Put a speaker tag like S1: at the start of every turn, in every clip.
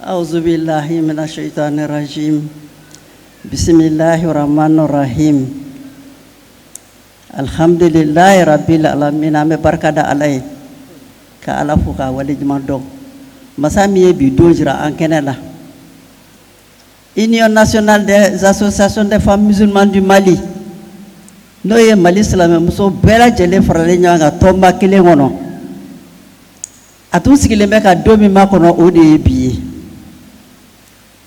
S1: Auzubillahi minashaitanirajim. Bismillahirrahmanirrahim. Alhamdulillahi rabbil alamin. An bɛ barika da Ala ye ka Ala fo k'a waleɲuman dɔn masa min ye bi don jira an kɛnɛ la. Union nationale des associations des femmes musulmanes du Mali, n'o ye Mali silamɛmuso bɛɛ lajɛlen faralen ɲɔgɔn kan tɔnba kelen kɔnɔ, a tun sigilen bɛ ka don min makɔnɔ, o de ye bi ye.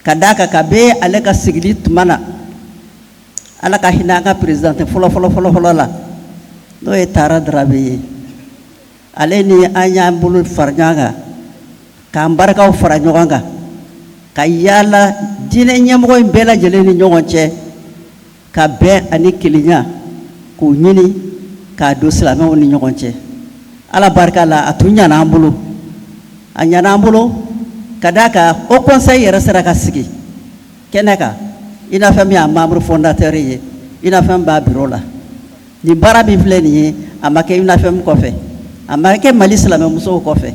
S1: Ka d'a kan, kabi ale ka sigili tuma na, Ala ka hinɛ an ka présidente fɔlɔ fɔlɔ fɔlɔ fɔlɔ la, n'o ye Tara Darabe ye, ale ni an y'an bolo fara ɲɔgɔn kan, k'an barikaw fara ɲɔgɔn kan, ka yaala diinɛ ɲɛmɔgɔ in bɛɛ lajɛlen ni ɲɔgɔn cɛ, ka bɛn ani kelenya k'o ɲini k'a don silamɛw ni ɲɔgɔn cɛ. Ala barika la, a tun ɲana an bolo, a ɲana an bolo, ka d'a kan haut conseil yɛrɛ sera ka sigi kɛnɛ kan. UNAFEM y'a membre fondateur ye, UNAFEM b'a bureau la. Nin baara min filɛ nin ye, a ma kɛ UNAFEM kɔfɛ, a ma kɛ Mali silamɛmusow kɔfɛ.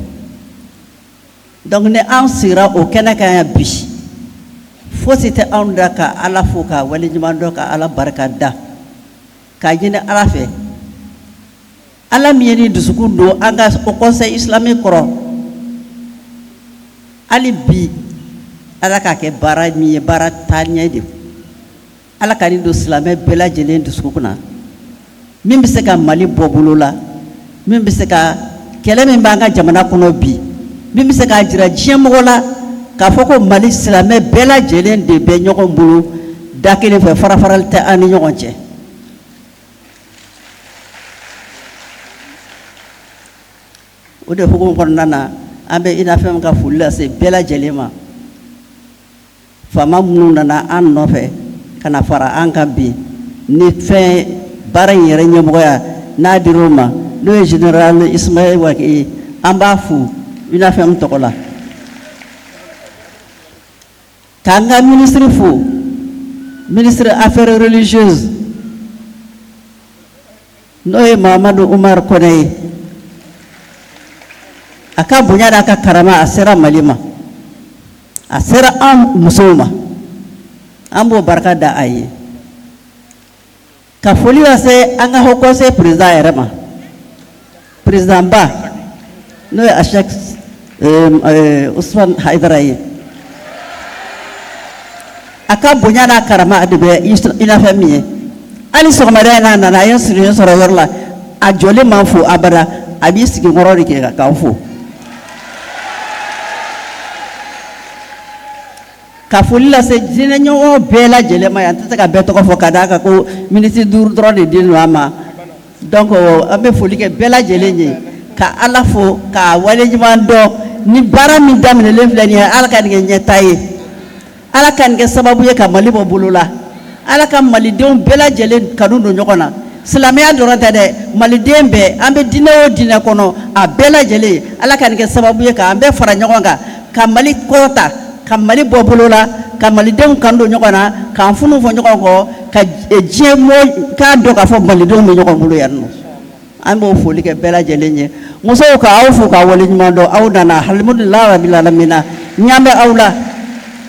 S1: Donc ni an sigira o kɛnɛ kan yan bi, fosi tɛ anw da ka Ala fo, ka waleɲuman dɔn, ka Ala barika da, k'a ɲini Ala fɛ, Ala min ye ni dusukun don an ka haut conseil islamique kɔrɔ, hali bi Ala k'a kɛ baara min ye, baara taaɲɛ de. Ala ka nin don silamɛ bɛɛ lajɛlen dusukun na, min bɛ se ka Mali bɔ bolo la, min bɛ se ka kɛlɛ min b'an ka jamana kɔnɔ bi, min bɛ se k'a jira diɲɛ mɔgɔ la k'a fɔ ko Mali silamɛ bɛɛ lajɛlen de bɛ ɲɔgɔn bolo da kelen fɛ, farafarali tɛ an ni ɲɔgɔn cɛ. O de hukumu kɔnɔna na, an bɛ UNAFEM ka foli lase bɛɛ lajɛlen ma, faama minnu nana an nɔfɛ ka na fara an kan bi, ni fɛn baara in yɛrɛ ɲɛmɔgɔya n'a dir'o ma, n'o ye général Ismaël Wagué ye. An b'a fo UNAFEM tɔgɔ la, k'an ka ministre fo, ministre affaires religieuses, n'o ye Mahamadu Umaru Kɔnɛ ye. A ka bonya n'a ka karama, a sera Mali ma, a sera an musow ma, an b'o barika da a ye. Ka foli lase an ka haut conseil président yɛrɛ ma, président ba, n'o ye Acheick Ousmane Haidara ye. A ka bonya n'a karama de bɛ UNAFEM ye. Hali sɔgɔmada in n'a nana, a ye n sigilen sɔrɔ yɔrɔ la, a jɔlen m'an fo abada, a b'i sigi kɔrɔ de kɛ k'an fo. Ka foli lase diinɛ ɲɛmɔgɔ bɛɛ lajɛlen ma yan. N tɛ se ka bɛɛ tɔgɔ fɔ, ka d'a kan ko miniti 5 dɔrɔn de dilen don an ma. Donc an bɛ foli kɛ bɛɛ lajɛlen ye, ka Ala fo, k'a waleɲuman dɔn. Ni baara min daminɛlen filɛ nin ye, Ala ka nin kɛ ɲɛta ye, Ala ka nin kɛ sababu ye ka Mali bɔ bolo la, Ala ka malidenw bɛɛ lajɛlen kanu don ɲɔgɔn na. Silamɛya dɔrɔn tɛ dɛ, maliden bɛɛ, an bɛ diinɛ o diinɛ kɔnɔ, a bɛɛ lajɛlen, Ala ka nin kɛ sababu ye k'an bɛɛ fara ɲɔgɔn kan, ka Mali kɔrɔta, ka Mali bɔ bolo la, ka malidenw kanu don ɲɔgɔn na, k'an funu fɔ ɲɔgɔn kɔ, ka diɲɛ mɔgɔ k'a dɔn k'a fɔ malidenw bɛ ɲɔgɔn bolo yan nɔ. An b'o foli kɛ bɛɛ lajɛlen ye. Musow, ka aw fo k'aw waleɲuman dɔn. Aw nana, alhamdulilahi rabil alamina, ɲan bɛ aw la,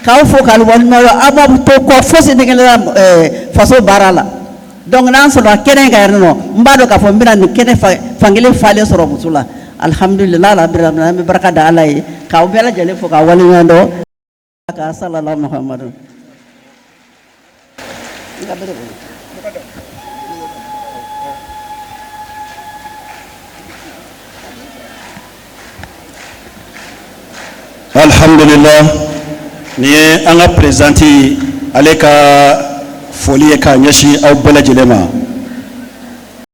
S1: k'aw fo k'aw waleɲuman dɔn. Aw b'aw to kɔ fosi tɛ kelen la faso baara la. Donc n'an sɔrɔla kɛnɛ kan yan nɔ, n b'a dɔn k'a fɔ n bɛna nin kɛnɛ fankelen falen sɔrɔ muso la. Alhamdulilahi rabil alamina, an bɛ barika da Ala ye, k'aw bɛɛ lajɛlen fo k'aw waleɲuman dɔn. Ka salala Muhamadu.
S2: Alhamdulillah, nin ye an ka présidente ale ka foli ye k'a ɲɛsin aw bɛɛ lajɛlen ma.